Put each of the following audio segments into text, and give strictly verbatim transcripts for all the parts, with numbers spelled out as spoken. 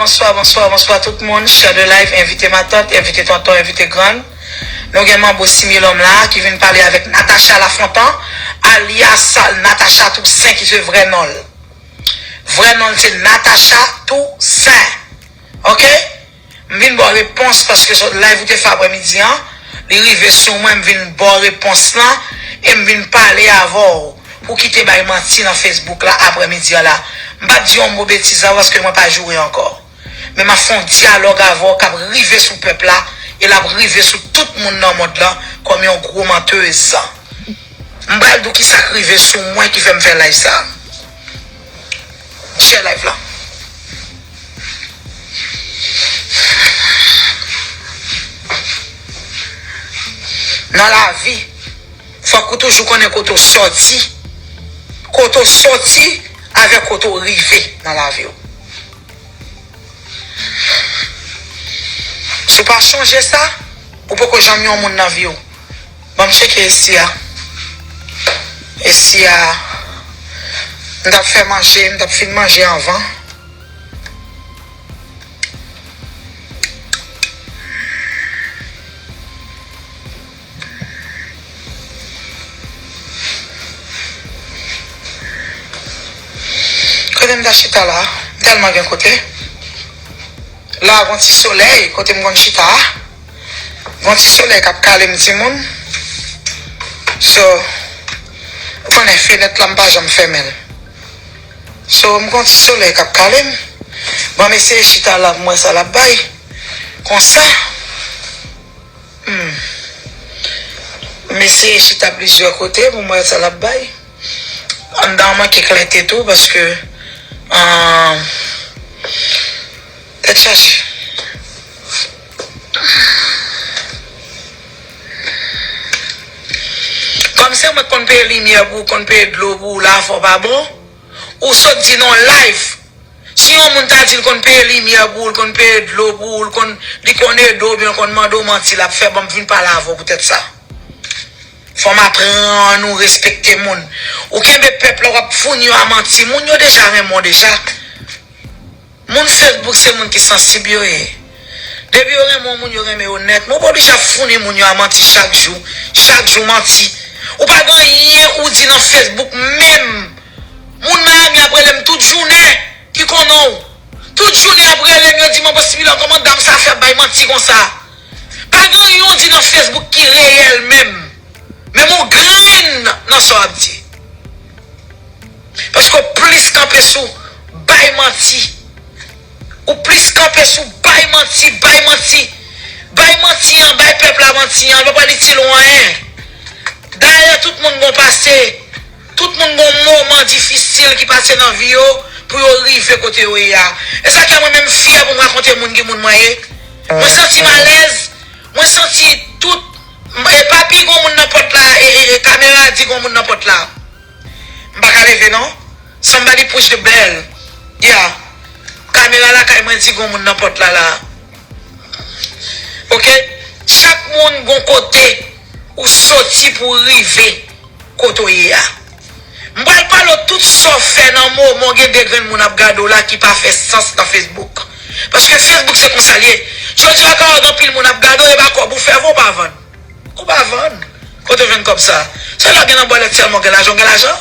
Bonswa, bonswa, bonswa tout moun. Share the live, envite matant, envite tonton, envite grann. Nou gen manbo Similòm la ki vin pale avèk Natacha Lafontan, alyas Natacha Toussaint ki se vrè non l. Vrè non l se Natacha Toussaint. Oke? M vin ba w repons paske sot live ou te fè aprèmidi an, li rive sou mwen, m vin ba w repons lan e m vin pale avè w pou kite bay manti nan Facebook la aprèmidi an la. M p ap di yon mo betiz la paske mwen pa joure ankò. Men m ap fè yon dyalòg avè w k ap rive sou pèp la e l ap rive sou tout moun nan mond lan kòm yon gwo mantèz. M pral di w kisa k rive sou mwen ki fè m fè live sa. Share live la. Nan lavi, fòk ou toujou konnen kote w sòti, kote w sòti avèk kote w rive nan lavi w. Si w pa chonje sa, ou poko janm yon moun nan vi w. Ban m tcheke esi a. Esi a, m t ap fè manje, m t ap fin manje anvan. Kote m ta chita la? M tèlman gen kote. La, gon ti solèy kote m konn chita a. Gon ti solèy k ap kale m, timoun. So, ou konnen fenèt la, m pa janm fèmen l. So, m gon ti solèy k ap kale m. Ban m eseye chita la pou m wè sa l ap bay. Konsa. Hmm. M eseye chita plizyè kote pou m wè sa l ap bay. Anndan an manke klète tou paske, ah, tèt chaje. Kòm se mwen k konn peye limyè pou ou, konn peye dlo pou ou, la fò pa bon. Ou sot di nan live. Si yon moun ta di l konn peye limyè pou ou, l konn peye dlo pou ou, l konn, li konn ede w, oubyen l konn mande w manti, l ap fè, ban m vin pale avè w poutèt sa. Fò m aprann ou respekte moun. Ou kenbe pèp la, w ap founi yo a manti. Moun yo deja renmen w deja. Moun Facebook se moun ki sansib yo ye. Depi yo renmen yon moun, yo renmen yo nèt. Men ou pa oblije ap founi moun yo a manti chak jou. Chak jou manti. Ou pa gen anyen ou di nan Facebook menm. Moun Miami ap rele m tout jounen ki konnen w. Tout jounen y ap rele m, yo di m, "Manbo Similòm, kòman dam sa fè ap bay manti konsa?" Pa gen anyen w di nan Facebook ki reyèl menm. Menm yon grenn nan sa w ap di. Paske w plis kanpe sou bay manti. Ou plis kanpe sou bay manti, bay manti. Bay manti an, bay pèp la manti an, l pa pral itil ou anyen. Dayè, tout moun gon pase. Tout moun gon moman difisil ki pase nan vi yo pou yo rive kote yo ye a. E sa k fè mwen menm fyè pou m rakonte moun ki moun mwen ye. Mwen santi m alèz, mwen santi tout, e papi gon moun nan pòt la, e, e, e kamera di gon moun nan pòt la. M pa ka leve non. Somebody push the bell. Yeah. Kamera lakay mwen di gon moun nan pòt la la. Oke? Chak moun gon kote ou soti pou w rive kote w ye a. M pral pale w tout sa w fè nan moman w gen de grenn moun ap gade w la ki pa fè sans nan Facebook. Paske Facebook se konsa l ye. Jodi a ka wè gen anpil moun ap gade w, e pa kòb ou fè vre w pa vann. Ou pa vann. Kote w jwenn kòb sa? Se lè w gen nan bòlèt sèlman w gen lajan, w gen lajan?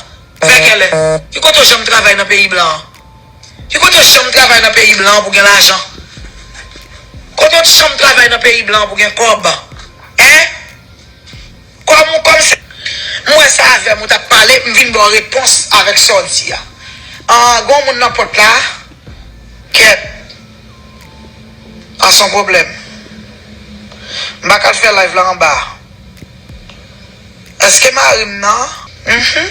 Vè kèlè? Ki kote w janm travay nan peyi blan an? Ki kote w janm travay nan peyi blan an pou gen lajan? Kote w janm travay nan peyi blan an pou gen kòb? Hein? Kòm ou, kòm se, m wè sa avè m ou t ap pale, m vin ba w repons avèk sa w di a. Ah, gon moun nan pòt la, kèt. Ah, se yon pwoblèm. M pa ka al fè live la anba. Èske mari m nan? Mhm.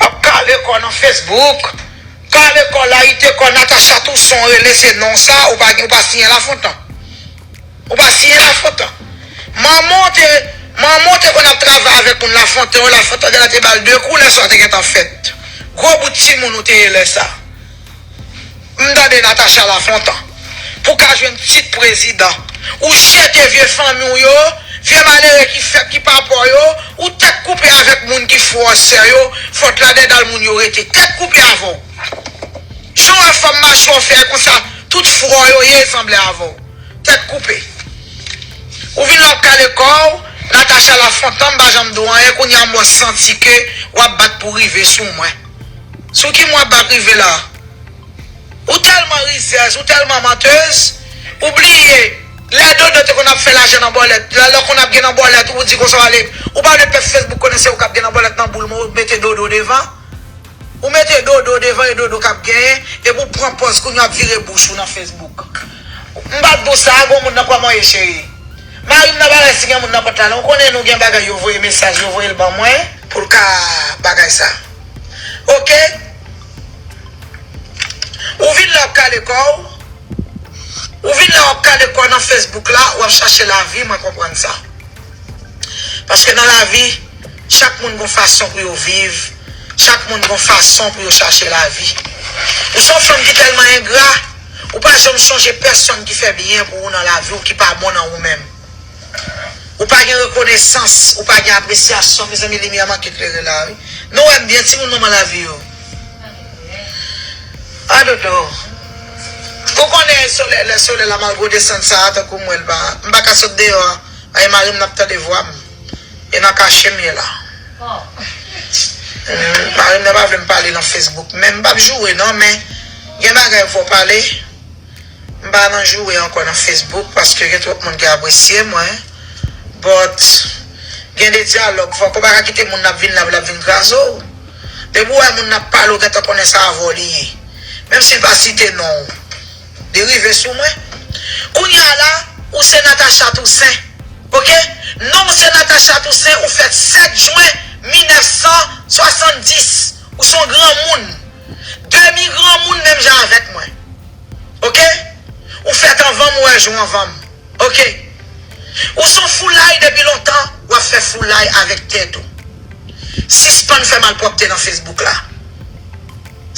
Ap kale kò nan Facebook. Kale kò, layite kò, Natacha Toussaint w rele, se non sa, ou pa gen, ou pa siyen Lafontan. Ou pa siyen Lafontan. Manman w te, manman w te konn ap travay avèk moun Lafontan yo, Lafontan te la te ba l de kou, lè sa te gentan fèt. Gwo bout timoun ou te ye lè sa. M tande Natacha Lafontan. Pou w ka jwenn tit prezidan, ou jete vye fanmi w yo, vye malere ki fèt, ki pa pa w yo, ou tèt koupe avèk moun ki frè w, sè yo, fòt la dèdal moun yo rete. Tèt koupe avè w. Jan w wè fòm machwa w fè a konsa, tout fwa w yo ye sanble avè w. Tèt koupe. Ou vin la w ap kale kò w, Natacha Lafontan, m pa janm di w anyen, kounye a m wè santi ke w ap bat pou rive sou mwen. Sou ki mwen ap bat rive la? Ou tèlman rizèz, ou tèlman mantèz, ou bliye lè Dodo te konn ap fè lajan nan bòlèt, lè, lè konn ap gen nan bòlèt, ou di konsa w ale, ou pa vle pèp Facebook konnen se ou k ap gen nan bòlèt nan boul mwen, ou mete Dodo devan. Ou mete Dodo devan e Dodo k ap genyen, epi w pran pòz kounye a w ap vire bouch ou nan Facebook. M pa t di w sa, gon moun nan kòman w ye cheri? Mari m nan bagay si gen moun nan pòt la, non, ou konnen nou gen bagay yo voye mesaj, yo voye l ban mwen pou l ka bagay sa. Oke? Ou vin la w ap kale kò w. Ou vin la w ap kale kò w nan Facebook la, w ap chache lavi, mwen konprann sa. Paske nan lavi, chak moun gon fason pou yo viv, chak moun gon fason pou yo chache lavi. Ou se yon fanm ki tèlman engra, ou pa janm chonje pèsonn ki fè byen pou ou nan lavi w, ki pa bon nan ou menm. Ou pa gen rekonesans, ou pa gen apresyasyon, mezanmi, limyè manke klere la, wi. Nou wè m byen, timoun manman lavi yo. A Dodo. Ou konnen solèy, lè solèy la mal gwo desann sa a, tankou mwen, l pa, m pa ka sot deyò a. Ay, mari m nan ap tande vwa m. E nan kache m ye la. Mm, mari m nan pa vle m pale nan Facebook. Men m p ap joure non, men gen bagay fò pale. M pa nan joure ankò nan Facebook paske gen twòp moun ki apresye mwen. But, gen de dyalòg, fòk ou pa ka kite moun nan ap vin la pou l ap vin kraze w. Depi w wè moun nan ap pale, ou gentan konnen se avè w li ye. Menm si l pa site non w. Li rive sou mwen. Kounye a la, ou se Natacha Toussaint. Oke? Non w se Natacha Toussaint, ou fèt sèt jen mil nèf san swasanndis. Ou se yon granmoun. Demi granmoun menm jan avèk mwen. Oke? Ou fèt anvan m, ou wè jou anvan m. Oke? Ou se yon foulay depi lontan, w ap fè foulay avèk tèt ou. Sispann fè malpwòpte nan Facebook la.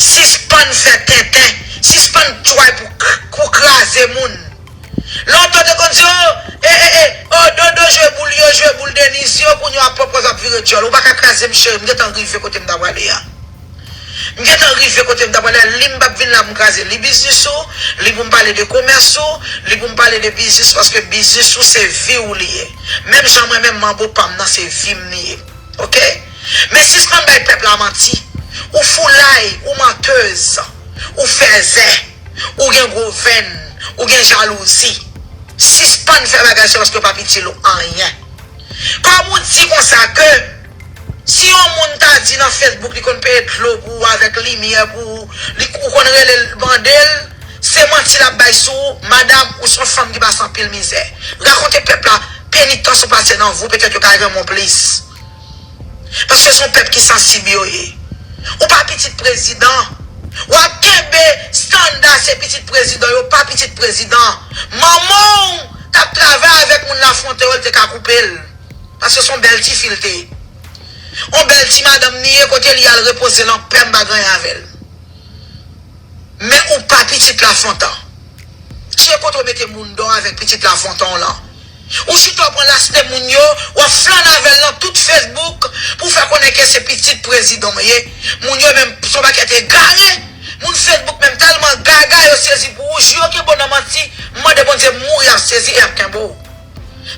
Sispann fè tenten. Sispann try pou k-, pou kraze moun. Lontan te konn di, o, e, e, e, o, Dodo jwe boul yo, jwe boul Deniz yo, kounye a pòpòz ap vire djòl. Ou pa ka kraze m, cheri, m gentan rive kote m ta prale a. M gentan rive kote m ta prale a. Li m p ap vin la pou m kraze li biznis ou, li pou m pale de komès ou, li pou m pale de biznis ou, paske biznis ou se vi w li ye. Menm jan mwen menm manbo pa m nan se vi m li ye. Oke? Men sispann bay pèp la manti. Ou foulay, ou mantèz, ou fèzè, ou gen gwo venn, ou gen jalouzi. Sispann fè bagay se paske yo p ap itil ou anyen. Kòm ou di konsa ke si yon moun ta di nan Facebook li konn peye dlo pou ou avèk limyè pou ou, li, ou konn rele l mande l, se manti l ap bay sou ou, madanm, ou se yon fanm ki pase anpil mizè. Rakonte pèp la penitans ou pase nan vi w, petèt yo ka renmen w plis. Paske se yon pèp ki sansib yo ye. Ou pa pitit prezidan. W ap kenbe standa se pitit prezidan, yo pa pitit prezidan. Manman w t ap travay avèk moun Lafontan yo, l te ka koupe l. Paske se yon bèl tifi l te ye. Yon bèl ti madanm li ye, kote li al repoze l anpè, m pa gen anyen avè l. Men ou pa pitit Lafontan. Tcheke kote w mete moun dòw avèk pitit Lafontan w lan. Ou chita w pran laste moun yo, w ap flane avè l nan tout Facebook pou fè konnen ke se pitit prezidan w ye. Moun yo menm se yon pakèt egare. Moun Facebook menm tèlman gaga yo sezi pou ou. Jou yo kenbe w nan manti, m mande Bondye mouri y ap sezi e y ap kenbe w.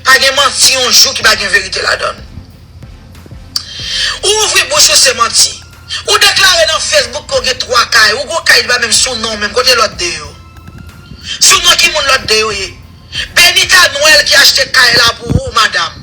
Pa gen manti yon jou ki pa gen verite ladan l. Ou ouvri bouch ou se manti. Ou deklare nan Facebook ke w gen twa kay. Ou gon kay li pa menm sou non w menm. Kote lòt de yo? Sou non ki moun lòt de yo ye? Benita Noël ki achte kay la pou ou, madanm.